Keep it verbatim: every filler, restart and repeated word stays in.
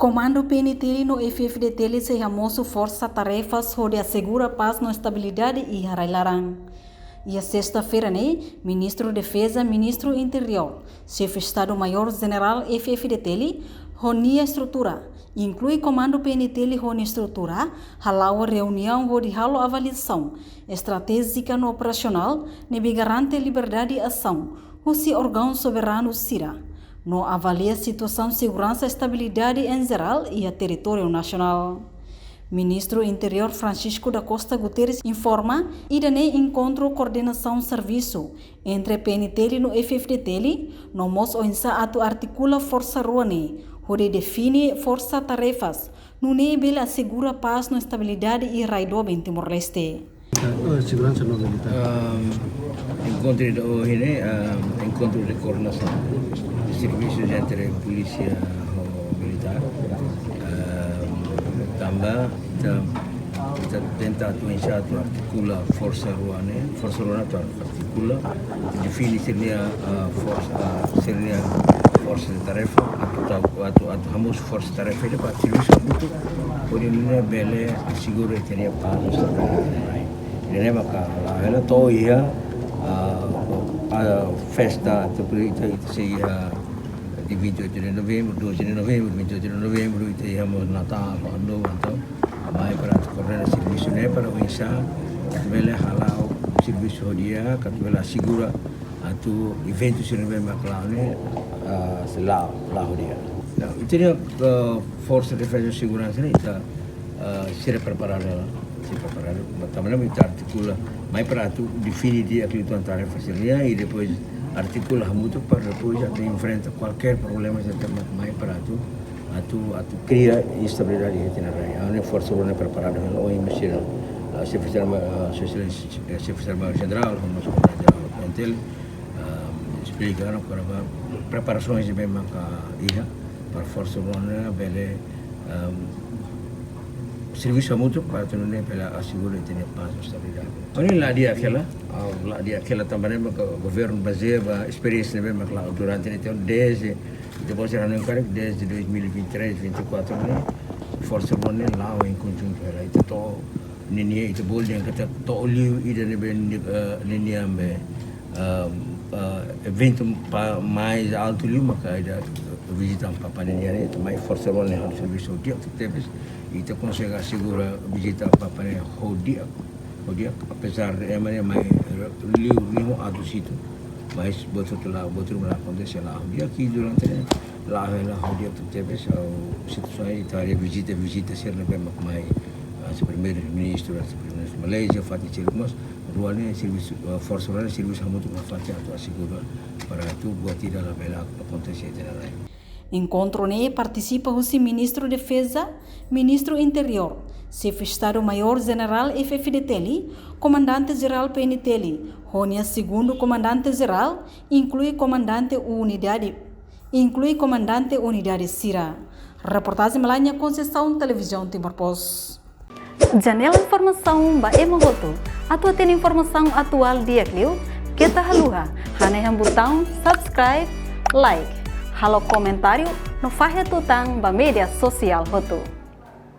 Komandu P N T L no F F D T L sei hamosu forsa-tarefas hodi asegura pás no estabilidade iha rai-laran. Iha sesta-feira ne'e, Ministru Defeza, Ministru Interiór, Xefe Estadu-Maiór Jenerál F F D T L ho nia estrutura, inklui Komandu P N T L ho nia estrutura, hala'o reuniaun hodi halo avaliasaun estratéjika no operasionál ne'ebé garante liberdade asaun husi órgaun soberanu sira, no avalia situasaun seguransa estabilidade em geral iha territóriu nasionál. Ministru Interiór Francisco da Costa Guterres informa, ida-ne'e enkontru koordenasaun servisu entre P N T L no F F D T L, no mós oinsá atu artikula forsa rua ne'e, hodi define forsa-tarefas, nune'e bele asegura pás no estabilidade iha rai doben Timor-Leste. Oh, seguransa no militár. Ahm, enkontru ida ohin ne'e, aam, enkontru de koordenasaun de servisus entre polísia ho militár. Aam, tanba ita, ita tenta atu oinsá atu artikula forsa rua ne'e, forsa rua ne'e atu artikula, define sira-nia, ah, forsa, ah, sira-nia forsa-tarefa, atu tau, atu, atu hamosu forsa-tarefa ida para servisu hamutuk, hodi nune'e bele asegura ita-nia pás no estabilidade. Ida-ne'e maka la'o hela to'o iha, ah, ah, festa, ita, ita, ita sei iha dia vinte e oito de novembro, doze de novembro, vinte e oito de novembro, ita iha mós Natál, Ano Novo, entaun, mai para atu koordena servisu ne'e para oinsá atu bele hala'o servisu ho di'ak, atu bele asegura atu eventu sira ne'ebé mak la'o ne'e, ah, sei la'o, la'o ho di'ak. Nah, ita-nia, ah, Forsa Defeza Seguransa ne'e, ita, ah, sira preparadu, sira preparadu. Mas tanba ne'e ita artikula, mai para atu define di'ak liután tarefa sira-ne'e, i depois artikula hamutuk para depois atu enfrenta kualkér problema sira mak mai para atu, atu, atu kria instabilidade iha ita-nia rai. Ha'u hanoin forsa rua ne'e preparadu, ha'u hanoin mós sira, ah, Xefe Estadu, ah, Sua Exelénsia, eh, Xefe Estadu-Maiór Jenerál, ho mós Komandante Jerál P N T L, ah, esplika ona kona-ba preparasaun ne'ebé maka iha para forsa rua ne'e bele, ah, servisu hamutuk para atu nune'e bele asegura ita-nia pás no estabilidade. Ha'u hanoin la di'ak hela, ah, la di'ak hela tanba ne'e maka governu bazeia ba esperiénsia ne'ebé mak la'o durante ne'e, entaun, desde, depois era no encargo, desde dois mil e vinte e três, vinte e quatro ne'e, forsa rua ne'e la'o em conjunto, era ita to'o ninia, ita bolu dehan katak to'o liu ida ne'ebé, eh, ninia be, ah, ah, eventu pa-, mais altu liu maka ida vizita Papa ninia ne'e, ita mai forsa rua ne'e halo servisu ho di'ak tebes, ita konsege asegura vizita Papa ne'e ho di'ak, ho di'ak, apezar de ema ne'e mai liu rihun atus hitu, mas buat hotu la, buat hotu la akontese la ho di'ak, i durante ne'e la'o hela ho di'ak tebes, ah, situasaun ita haree vizita, vizita sira ne'ebé mak mai, ah, husi Primeiru-Ministru, husi Primeiru-Ministru Malázia, fatin seluk mós, rua ne'e servisu, ah, forsa rua ne'e servisu hamutuk nafatin atu asegura para atu buat ida labele akontese iha ita-nia rai. Enkontru ne'e partisipa husi Ministru Defeza, Ministru Interiór, Xefe Estadu-Maiór Jenerál F F D T L, Komandante Jerál P N T L, ho nia Segundu Komandante Jerál, inklui komandante unidade, inklui komandante unidade sira. Reportajen Melania Conceição, Televizaun Timor Post. Janela informasaun ba ema hotu. Atu hatene informasaun atuál di'ak liu, keta haluha hanehan butaun subscribe, like, halo komentáriu no fahe tutan ba média sosiál hotu.